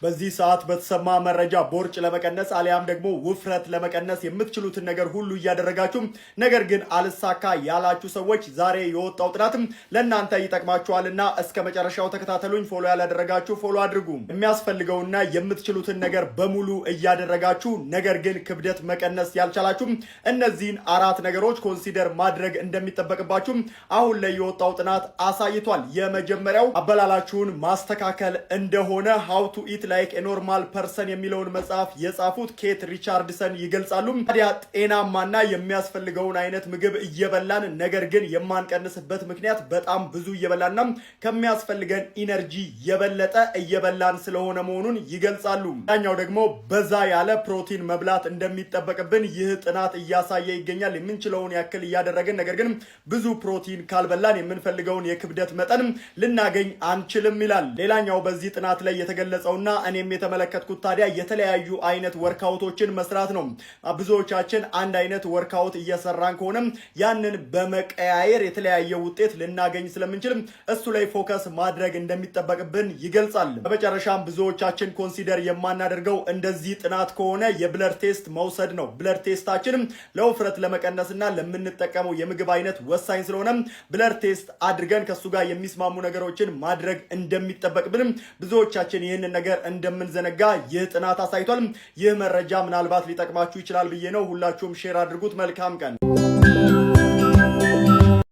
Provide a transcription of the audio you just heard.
በዚህ ሰዓት በተሰማ መረጃ ቦርጭ ለመቀነስ አሊያም ደግሞ ውፍረት ለመቀነስ የምትችሉትን ነገር ሁሉ እያደረጋችሁ ነገር ግን አልሳካ ያላችሁ ሰዎች ዛሬ የወጣው ጥናትም ለእናንተ ይጠቅማችኋልና እስከ መጨረሻው ተከታተሉኝ። Follow ያላደረጋችሁ follow አድርጉ። የሚያስፈልገውና የምትችሉትን ነገር በሙሉ እያደረጋችሁ ነገር ግን ክብደት መቀነስ ያልቻላችሁ እነዚህን አራት ነገሮች consider ማድረግ እንደሚጠበቅባችሁ አሁን ላይ የወጣው ጥናት አሳይቷል። የመጀመሪያው አበላላችሁን ማስተካከል እንደሆነ "How to Eat Like Normal Person" የሚለውን መጽሐፍ የጻፉት ኬት ሪቻርድሰን ይገልጻሉ። ታዲያ ጤናማና የሚያስፈልገውን አይነት ምግብ እየበላን ነገር ግን የማንቀንስበት ምክንያት በጣም ብዙ እየበላንና ከሚያስፈልገን energy የበለጠ እየበላን ስለሆነ መሆኑን ይገልጻሉ። ሌላኛው ደግሞ በዛ ያለ ፕሮቲን መብላት እንደሚጠበቅብን ይህ ጥናት እያሳየ ይገኛል። የምንችለውን ያክል እያደረግን ነገር ግን ብዙ ፕሮቲን ካልበላን የምንፈልገውን የክብደት መጠን ልናገኝ አንችልም ይላል። ሌላኛው በዚህ ጥናት ላይ የተገለጸውና እኔም የተመለከትኩት ታዲያ የተለያዩ አይነት workout ኦችን መስራት ነው። ብዙዎቻችን አንድ አይነት workout እየሰራን ከሆነም ያንን በመቀያየር የተለያየ ውጤት ልናገኝ ስለምንችል እሱ ላይ focus ማድረግ እንደሚጠበቅብን ይገልጻል። በመጨረሻም ብዙዎቻችን consider የማናደርገው እንደዚህ ጥናት ከሆነ የ blood test መውሰድ ነው። Blood test ኣችንም ለውፍረት ለመቀነስና ለምንጠቀመው የምግብ አይነት ወሳኝ ስለሆነ blood test አድርገን ከእሱ ጋር የሚስማሙ ነገሮችን ማድረግ እንደሚጠበቅብንም ብዙዎቻችን ይህንን ነገር እንደምንዘነጋ ይህ ጥናት አሳይቷል። ይህ መረጃ ምናልባት ሊጠቅማችሁ ይችላል ብዬ ነው። ሁላችሁም share አድርጉት። መልካም ቀን።